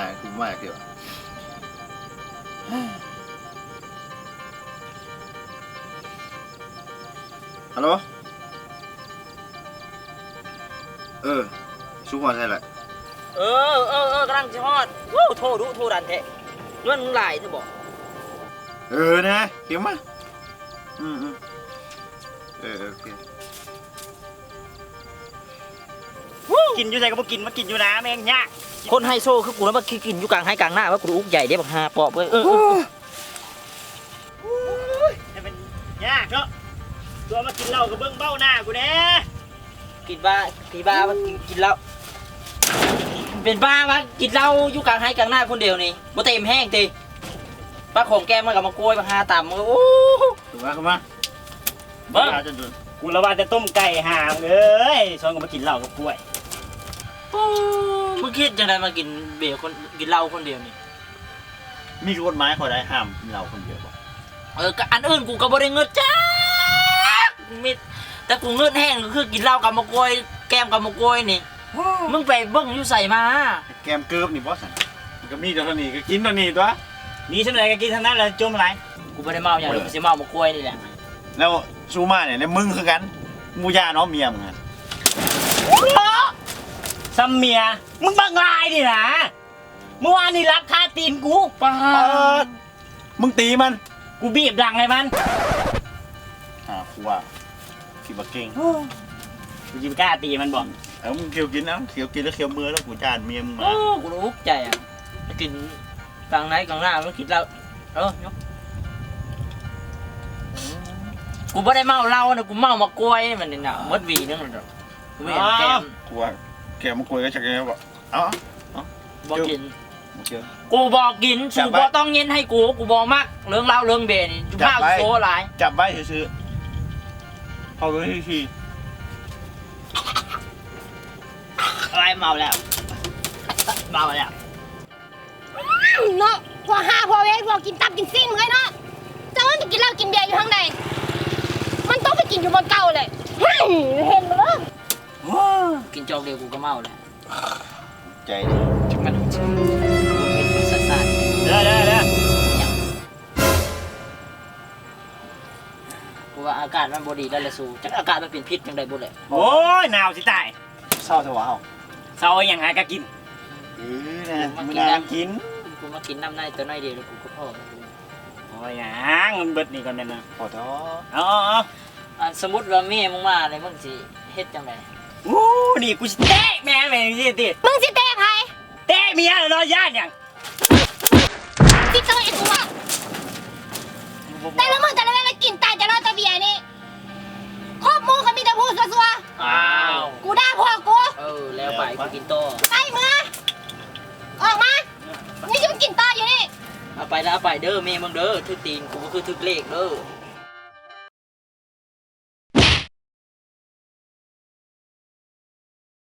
ຫາຍຄືມາກເທື່ອ. ຮັລໂຫຼ ເອີ ສຸກຮອດໃສລະ? ເອີ ເອີ ເອີ ກຳລັງຊິຮອດ. ໂອ້ ໂທດຸໂທດັນແທ້. ເງິນມຶງຫຼາຍແທ້ບໍ? ເອີ ນະ ເກັບມາ. ອືມ ອືມ ເອີ ເອີ ໂອເຄ. ກິນຢູ່ໃສກໍບໍ່ກິນ ມາກິນຢູ່ນາແມ່ງຍາກ. ຄົນໄຮໂຊຄືກູນະ ມາກິນຢູ່ກາງໄຮ່ກາງນາ ວ່າກູອຸກໃຫຍ່ເດ້ ບັກຫ່າປອບເອີຍ. ເອີ ເອີ ໂອ້ຍ ແຕ່ມັນຍາກເນາະ ຕົວມາກິນເຫຼົ້າກໍເບິ່ງເບ້າໜ້າກູແດ່. ຄິດວ່າ ທີ່ວ່າມາກິນ ກິນເຫຼົ້າ ເປັນບ້າມາກິນເຫຼົ້າຢູ່ກາງໄຮ່ກາງນາຄົນດຽວນີ້ ບໍ່ເຕັມແຮງຕິ? ປາຂອງແກ້ມມັນກໍມາໂກຍ ບັກຫ່າຕຳ. ໂອ້ ເຂົ້າມາ ເຂົ້າມາ. ເບິ່ງ ຫາຈົນດົນ ກູລະວ່າແຕ່ຕົ້ມໄກ່ຫາເອີຍ ຊວນກູມາກິນເຫຼົ້າກັບກ້ວຍ. ໂອ້ ມຶງຄິດຈັ່ງໃດມາກິນເບຄົນ ກິນເຫຼົ້າຄົນດຽວນີ້? ມີກົດໝາຍຂໍ້ໃດຫ້າມກິນເຫຼົ້າຄົນດຽວບໍ່? ເອີ ກະອັນອື່ນກູກໍບໍ່ໄດ້ງຶດຈັກມິດ ແຕ່ກູງຶດແຮງກໍຄືກິນເຫຼົ້າກັບໝາກກ້ວຍ ແກ້ມກັບໝາກກ້ວຍນີ້. ມຶງໄປເບິ່ງຢູ່ໃສມາ? ແກ້ມເກີບນີ້ບໍ່ຊັ້ນ? ມັນກໍມີແຕ່ເທົ່ານີ້ ກໍກິນເທົ່ານີ້ຕົວະ. ມີສ່ຳໃດກໍກິນສ່ຳນັ້ນແຫຼະ ຈົ່ມຫຼາຍ. ກູບໍ່ໄດ້ເມົາຫຍັງ ກູຊິເມົາໝາກກ້ວຍນີ້ແຫຼະ. ແລ້ວຊູມານີ້ ແລ້ວມຶງຄືກັນ ມຶງບໍ່ຢ້ານເນາະເມຍມຶງຫັ້ນ. ຊ້ຳເມຍ ມຶງບັກລາຍນີ້ນະ ມື້ວານນີ້ລັບຄາຕີນກູ. ປາດ ມຶງຕີມັນ ກູບີບດັງໃຫ້ມັນ. ຫາຄົວ ຄິດວ່າເກັ່ງ. ໂອ້ ກູຊິໄປກ້າຕີມັນບໍ່? ເອົາ ມຶງຂຽວກິນ ເອົາ ຂຽວກິນແລ້ວຂຽວເມືອແລ້ວ ກູຢ້ານເມຍມຶງມາ. ໂອ້ ກູອຸກໃຈອະ ກິນກາງໄນກາງໜ້າ ມັນກິນເຫຼົ້າ. ເອີ ຍົກ ກູບໍ່ໄດ້ເມົາເຫຼົ້ານະ ກູເມົາໝາກກ້ວຍມັນນີ້ນະ ໝົດຫວີໜຶ່ງແລ້ວ. ກູບໍ່ເຫັນແກ້ມ ກູວ່າແກ້ມໝາກກ້ວຍກໍຈັກແນວບໍ່. ເອົາ ເອົາ ບໍ່ກິນ ບໍ່ກິນ ກູບໍ່ກິນ. ສູບໍ່ຕ້ອງເຢັນໃຫ້ກູ ກູບໍ່ມັກເລື່ອງເຫຼົ້າເລື່ອງເບນີ້ ຈຸພາບໂຊຫຼາຍ. ຈັບໄວ້ຊື່ໆ ເອົາໄວ້ຊື່ໆ. ອາຍ ເມົາແລ້ວ ເມົາແລ້ວ. ເນາະ ພວກຫາພວກເວນ ພວກກິນຕັບກິນຊີ້ນເອີຍເນາະ. ເຈົ້າມັນໄປກິນເຫຼົ້າກິນເບຢູ່ທາງໃດ? ມັນຕ້ອງໄປກິນຢູ່ບ່ອນເກົ່າແຫຼະ. ເຫັນບໍ່? ໂອ້ ກິນຈອກດຽວກູກໍເມົາແລ້ວ. ໃຈເດ້ ຈັກມັນ ເດີ ເດີ ເດີ ເດີ. ກູວ່າອາກາດມັນບໍ່ດີແລ້ວລະສູ ຈັກອາກາດມັນເປັນພິດຈັ່ງໃດບໍ່ແຫຼະ. ໂອ້ຍ ໜາວຊິຕາຍ. ເຊົາຊະວ່າເຮົາ ເຊົາຫຍັງ ຫາກະກິນ. ເອີ ນະ ມື້ໜ້າກິນ. ກູມາກິນນ້ຳໃນຕົວໜ້ອຍດຽວ ແລ້ວກູກໍພໍ. ໂອ້ຍ ຫຍັງ ມັນເບິດນີ້ກ່ອນແມ່ນນະ. ຂໍໂທດ. ເອົາ ເອົາ ເອົາ. ອັນ ສົມມຸດວ່າແມ່ມຶງມາແລ້ວ ມຶງຊິເຮັດຈັ່ງໃດ? ໂອ້ ນີ້ກູຊິເຕະແມ່ແມ່ງຊີ້ຕິ. ມຶງຊິເຕະໃຜ? ເຕະເມຍແລ້ວເນາະ ຢ້ານຫຍັງ? ຊິເຕະໃຫ້ກູວ່າ ແຕ່ລະມື້ແຕ່ລະເວລາ ກິນແຕ່ເຫຼົ້າແຕ່ເບນີ້ ຄອບໝູ່ກໍມີແຕ່ຜູ້ຊົ່ວໆ. ອ້າວ ກູດ່າພໍ່ກູ. ເອີ ແລ້ວໄປ ກູກິນຕໍ່. ໄປເມືອ ອອກມາ. ນີ້ຊິມາກິນຕໍ່ຢູ່ນີ້. ເອົາໄປລະ ເອົາໄປເດີ ແມ່ເບິ່ງເດີ ຖືກຕີນກູບໍ່ຄືຖືກເລກເດີ.